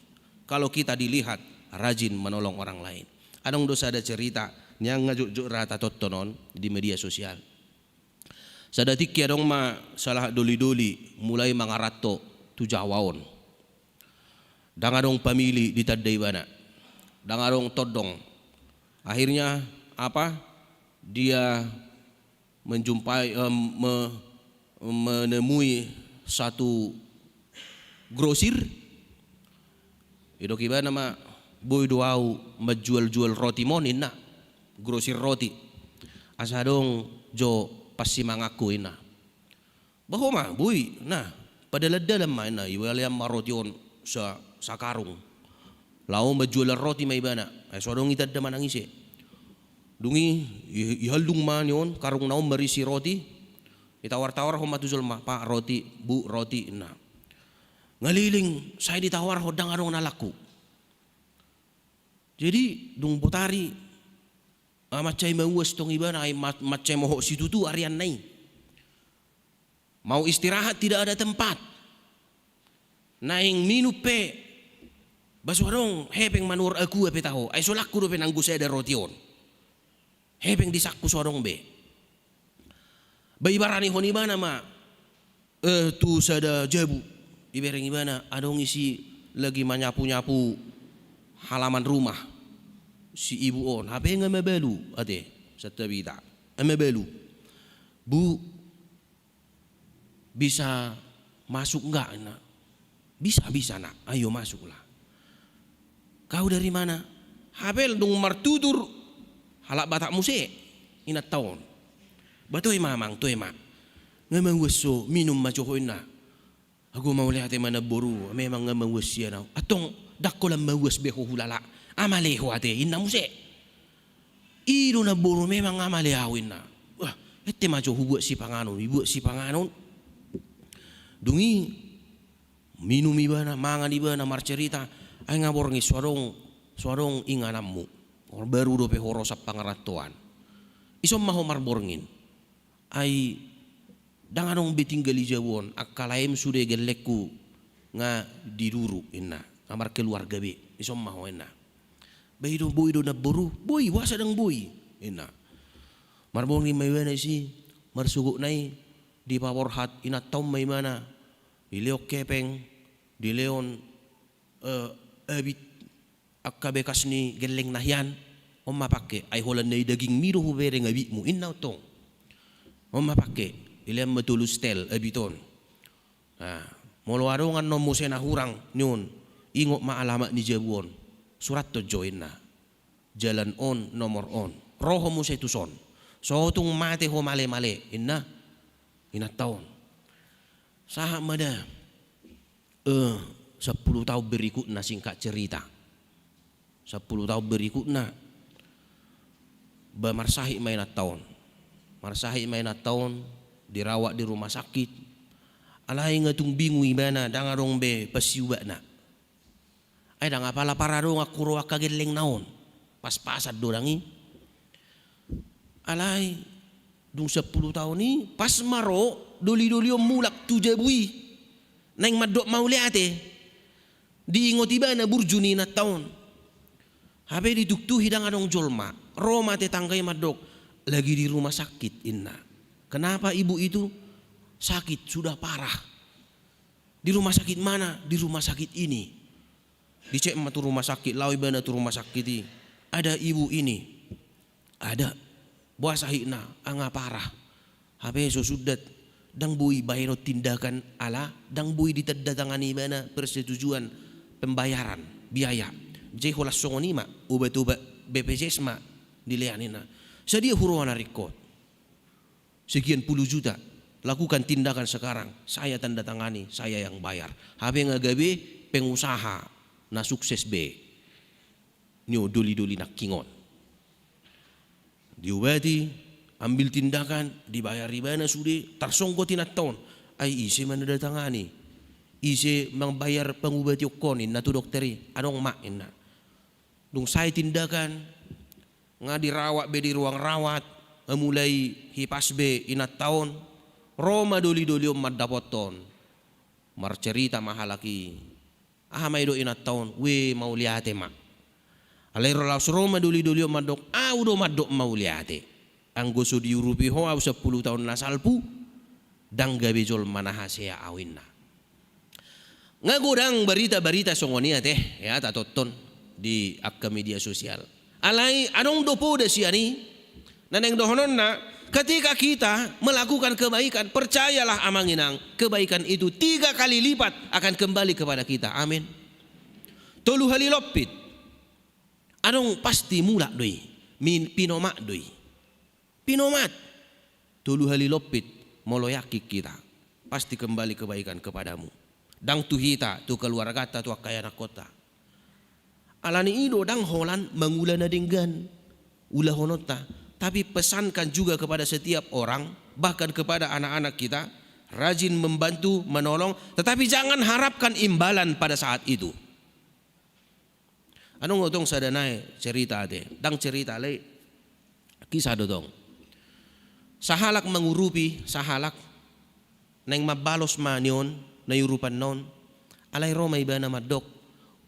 Kalau kita dilihat rajin menolong orang lain. Adong do sada cerita, nian nga jotjot ra tatonton on di media sosial. Sada tingki adong ma salah doli-doli mulai mangaranto tu Jawa on. Ndang adong pamili ditanda ibana. Ndang adong tondong. Akhirnya apa? Dia menjumpai, em, me-, menemui satu grosir. Didok ibana ma, "Boi do au manjual-jual rotim on," inna. Grosir roti. "Asa adong jo pansimanganku," inna. "Bah, ho ma, boi, nah, padalan-dalan ma," inna, "ibalean ma roti on sa-, sakarung." Laho manjualan roti ma ibana, ai so adong itanda manang ise. Dung i, i-, ihaldung ma ni on, karungna on marisi roti, itawar-tawarhon ma tu jolma, "Pak, roti, Bu, roti," inna. Ngalilling, sai ditawarhon, ndang adong na laku. Jadi, dung botari, ah, mansai mauas tong ibana, ai ma-, mansai mohop situtu arianna i. Mau istirahat tidak ada tempat. Naeng minum pe, bah, so adong hepeng manuhor aqua pe taho, ai so laku dope nanggo sada roti on. Hepeng di sangku so adong be. Bah, ibaranihon ibana ma, eh, tu sada jabu. Ibereng ibana, adong isi lagi manyapu-nyapu halaman rumah si ibu on. Hape nga mabalu, ate, santabi ta. Nga mabalu. "Bu, bisa masuk nggak?" inna. "Bisa, bisa, Nak. Ayo masuklah." "Kau dari mana?" Hape dung martutur, halak Batak muse inanta on. "Bah, toe ma, Amang, toe ma. Nga mauas ho, minum ma jo ho," inna. "Ago mauliate ma, namboru, memang nga mauas sian au." "Antong ndang holan mauas be ho hulala. Amale ho ate, inna muse. I do namboru, memang amale ahu, inna. Wah, ente ma jo hubuat sipanganon, ibuat sipanganon. Dung i minum ibana, mangan ibana, marcerita, ai nga borngin so adong, so adong ingananmu. Baru dope ho ro sian pangarantoan. Ison ma ho marborngin. Ai ndang adong be tinggal di jabu on, angka laem sude gellengku nga di duru, inna. Nga markeluarga be, ison ma ho, inna. Ba i do, boi do namboru, boi, boasa ndang boi, inna. Marborngin ma ibana disi, marsogotna i dipaborhat inanta on ma ibana, dilehon hepeng, dilehon, eh, abit, angka bekas ni gellengna hian, on ma pangke, ai holan na i dagingmi do hubereng abitmu, inna antong. On ma pangke, dilehon ma tolu setel abit on. Nah, molo adong annon muse na hurang, nion, ingot ma alamat ni jabu on. Surathon jo, inna. Jalan on, nomor on. Ro ho muse tuson. So tung mate ho male-male, inna inanta on. Sahat ma da. Eh, sampulu taon berikutna, singkat cerita. Sampulu taon berikutna, ba marsahit ma inanta on. Marsahit ma inanta on, dirawat di rumah sakit. Alai nga tung bingung ibana, ndang adong be pansiubatna. Ai ndang apala paradongan hurang angka gellengna on. Pas-pasan do ndang i. Alai, dung sampulu taon i, pas ma ro doli-doli on mulak tu jabu i. Naeng mandok mauliate. Diingot ibana burju ni inanta on. Hape dituktuhi ndang adong jolma. Ro ma tetangga i mandok, lagi di rumah sakit, inna. Kenapa ibu itu? Sakit, sudah parah. Di rumah sakit mana? Di rumah sakit ini. Dicek ma tu rumah sakit, laho ibana tu rumah sakit i. Ada ibu ini. Ada. Boasa sahitna? Nga parah. Hape so sundat, ndang boi bahenon tindakan ala, ndang boi ditandatangani ibana persetujuan pembayaran biaya. Jadi holan songon i ma, obat-obat B P J S ma dilehon, inna. Sadia huroha na ringkot? Sekian puluh juta. Lakukan tindakan sekarang. Saya tanda tangani, saya yang bayar. Hape nga gabe pengusaha na sukses be. Nion doli-doli nangkin on. Diobati, ambil tindakan, dibayar ibana sude, tarsonggot inanta on. Ai ise ma na datangani? Ise mambayar pangubatihonkon, inna tu dokter i? Adong ma, inna. Dung sae tindakan, nga dirawat be di ruang rawat, nga mulai hipas be inanta on, ro ma doli-doli on mandapothon. Marcerita ma halak i. Aha ma didok inanta on? Ue, mauliate ma. Alai laos ro ma doli-doli on mandok, ahu do mandok mauliate. Anggo so diurupi ho ahu sampulu taon na salpu, ndang gabe jolma na hasea ahu, inna. Nga godang barita-barita songon i ate, ya, tatonton di angka media sosial. Alai adong do poda sian i, na naeng dohononna, ketika kita melakukan kebaikan, percayalah amang inang, kebaikan itu tiga kali lipat akan kembali kepada kita. Amin. Tolu hali lompit. Adong pasti mulak do i, min-, pinomat do i. Pinomat. Tolu hali lompit, molo yakin kita, pasti kembali kebaikan kepadamu. Ndang tu hita, tu keluargata, tu angka ianakhonta. Alani i do ndang holan mangula na denggan ulahononta, tapi pesankan juga kepada setiap orang, bahkan kepada anak-anak kita, rajin membantu, menolong, tetapi jangan harapkan imbalan pada saat itu. Adong do tong sada nai cerita ate, ndang cerita alai, kisah do tong. Sahalak mangurupi sahalak, naeng mambalos ma nion na iurupanna on, alai ro ma ibana mandok,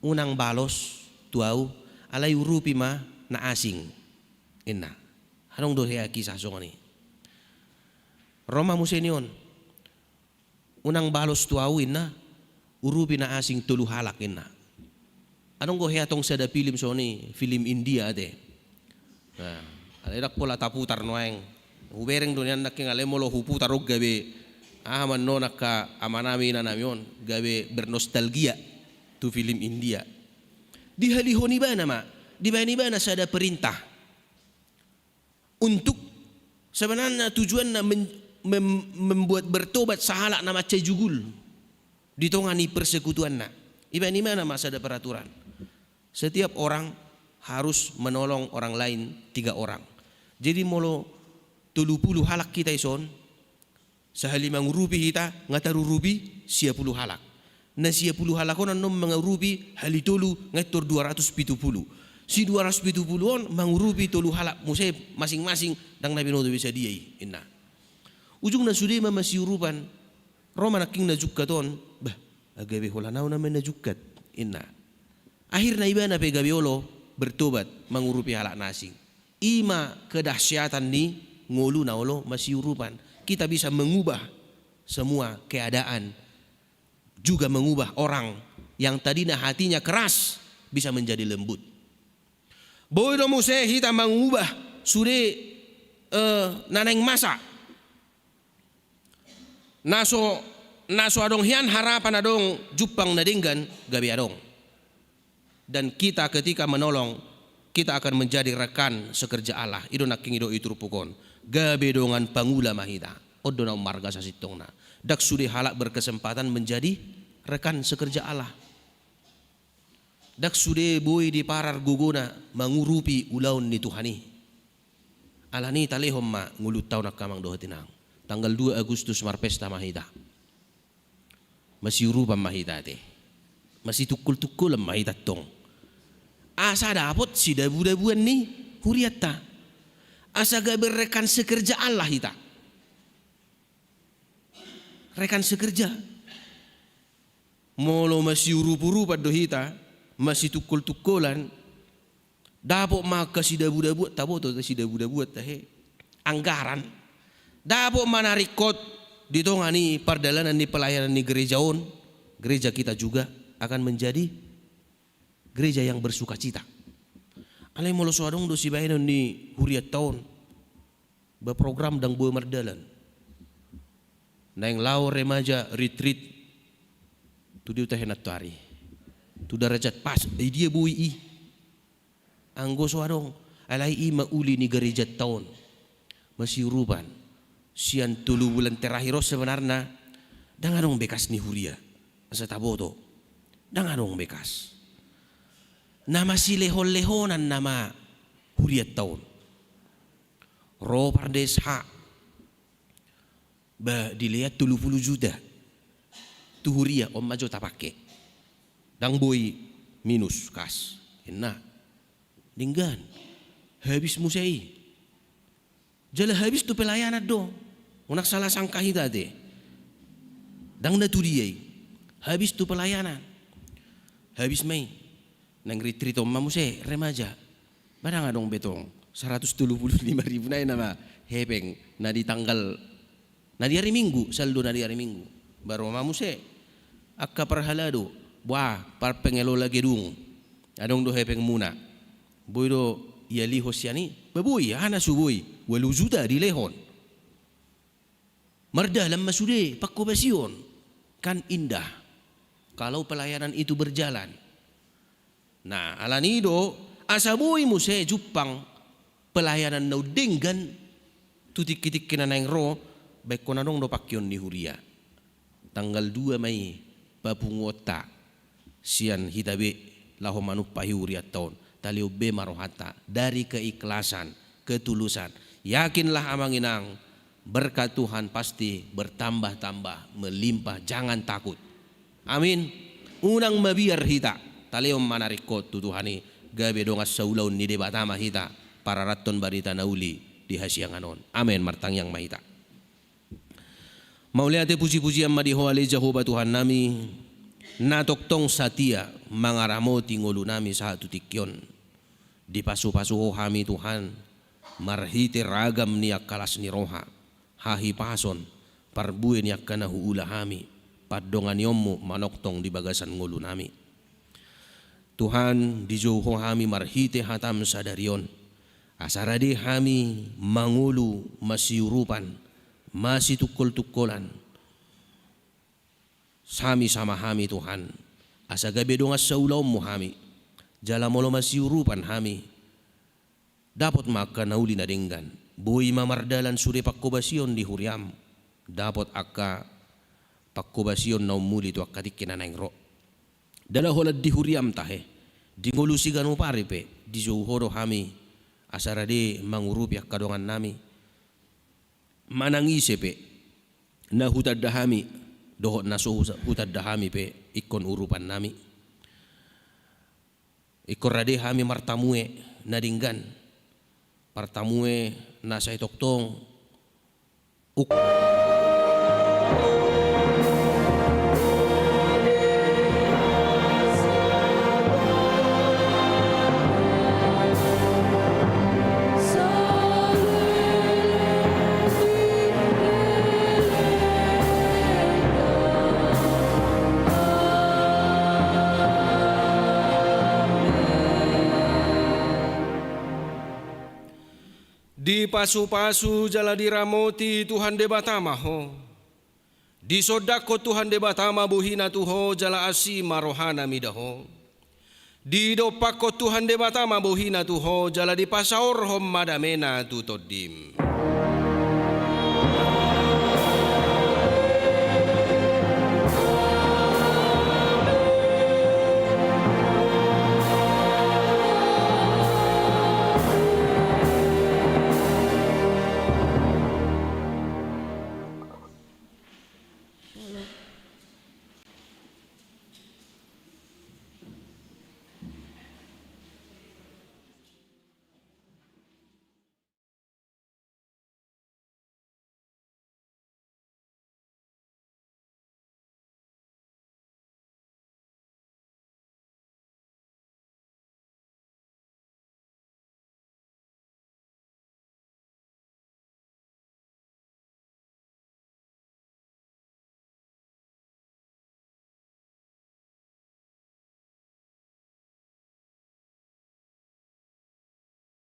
unang balos tu ahu, alai urupi ma na asing, inna. Adong do hea kisah songon i. Ro ma muse nion, unang balos tu ahu, inna, urupi na asing tolu halak, inna. Adong do hea tong sada film songon i, film India ate. Nah, alai ndang pola taputar nuaeng. Hubereng do nian nangkin, alai molo huputar on gabe, aha ma annon angka amanami inanami on, gabe bernostalgia tu film India. Dihalihon ibana ma, dibaen ibana sada perintah. Untuk sebenarnya tujuanna men-, mem-, membuat bertobat sahalak na mansai jugul di tonga ni persekutuanna. Ibaen ibana ma sada peraturan. Setiap orang harus menolong orang lain tiga orang. Jadi molo tolu pulu halak hita ison, sahali mangurupi hita, nga tarurupi sia pulu halak. Na sia pulu halak on annon mangurupi hali tolu, nga intor dua ratus pitu pulu. Si dua ratus pitu pulu on mangurupi tolu halak muse masing-masing, ndang na binoto be sadia i, inna. Ujungna sude ma masiurupan, ro ma nangkin na jungkat on, bah, gabe holan au nama na jungkat, inna. Akhirna ibana pe gabe olo bertobat, mangurupi halak na asing. I ma kedahsyatan ni ngolu na olo masiurupan. Kita bisa mengubah semua keadaan, juga mengubah orang yang tadinya hatinya keras bisa menjadi lembut. Boi do muse hita mangubah sude, eh, na naeng masa. Na so, na so adong hian harapan adong jumpang na denggan gabe adong. Dan kita ketika menolong, kita akan menjadi rekan sekerja Allah. I do nangkin i do i turpuk on. Gabe dongan pangula ma hita. On do na ummarga sasintongna. Ndang sude halak berkesempatan menjadi rekan sekerja Allah. Ndang sude boi diparar gogona mangurupi ulaon ni Tuhan i. Alani i talehon ma ngolunta on angka amang dohot inang. Tanggal dua Agustus marpesta ma hita. Masiurupan ma hita ate. Masitungkol-tungkolan ma hita tong. Asa dapot sidabu-dabuan ni hurianta. Asa gabe rekan sekerja Allah hita. Rekan sekerja. Molo masiurup-urupan do hita, masitungkol-tungkolan, dapot ma angka sidabu-dabuan, taboto do sidabu-dabuan tahe. Anggaran. Dapot ma na ringkot di tonga ni pardalanan ni pelayanan ni gereja on, gereja kita juga akan menjadi gereja yang bersukacita. Alai molo so adong do sibahenon ni hurianta on, ba program ndang boi mardalan. Naeng laho remaja retreat tu dia tahe nantoari. Tu Darajat Pas, eh, dia boi i. Anggo so adong, alai i ma uli ni gerejanta on. Masiurupan. Sian tolu bulan terakhir on sebenarna, ndang adong bekas ni huria. Asa taboto. Ndang adong bekas. Na masilehon-lehonan nama hurianta on. Ro pardes ha. Ba dilean tolu pulu juta. Tu huria on ma jo tapake. Ndang boi minus kas. Inna. Denggan. Habis muse i. Jala habis tu pelayanan do. Unang salah sangka hita ate. Ndang na tu dia i. Habis tu pelayanan. Habis ma i. Naeng retreat on ma muse remaja. Ba ndang adong be tong saratus tolu pulu lima ribu nai nama hepeng na di tanggal, na di ari Minggu, saldo na di ari Minggu. Ba ro ma muse angka parhalado, bah, parpengelola gedung. Adong do hepengmuna. Boi do ialihon sian i? Ba boi, aha na so boi? Ualu juta dilehon. Mardalan ma sude pangkobasion. Kan indah kalau pelayanan itu berjalan. Nah, alani i do, asa boi muse jumpang pelayanan na undenggan tu tingki-tingki na naeng ro, baen hon adong do pangkeon ni huria. Tanggal dua ma i papunguonta sian hita be laho manumpak hurianta on. Talehon be ma rohanta dari keikhlasan, ketulusan. Yakinlah amang inang, berkat Tuhan pasti bertambah-tambah, melimpah, jangan takut. Amin. Unang mabiar hita. Talehon ma na ringkot tu Tuhan i, gabe dongan saulaon ni Debata ma hita, pararathon barita na uli di hasiangan on. Amin. Martangiang ma hita. Mauliate puji-pujian ma di Ho ale Jahowa Tuhan nami, na tongtong satia mangaramoti ngolu nami sahat tu tingki on. Dipasu-pasu Ho hami Tuhan, marhite ragam ni angka las ni roha, hahipason, parbue ni angka na huula hami, pandonganionmu manongtong di bagasan ngolu nami. Tuhan, dijou Ho hami marhite hatam sadari on, asa rade hami mangolu masiurupan, masitungkol-tungkolan, hami sama hami Tuhan, asa gabe dongan saulaonmu hami, jala molo masiurupan hami, dapot ma angka na uli na denggan, boi ma mardalan sude pangkobasion di huriam, dapot angka pangkobasion na ummuli tu angka tingki na naeng ro. Ndada holan di huriam tahe, Di ngolu siganup ari pe dijou Ho do hami asa rade mangurupi angka dongannami. Manang ise pe na hutanda hami dohot na so husa-, hutanda hami pe ingkon urupannami. Ingkon rade hami martamue na denggan, martamue na sai tongtong. Uk- Dipasupasu jala diramoti Tuhan Debata ma ho. Disondangkon Tuhan Debata ma bohina tu ho jala asi ma rohana mida ho. Didompakkon Tuhan Debata ma bohina tu ho jala dipasaorhon ma damena tu tondim.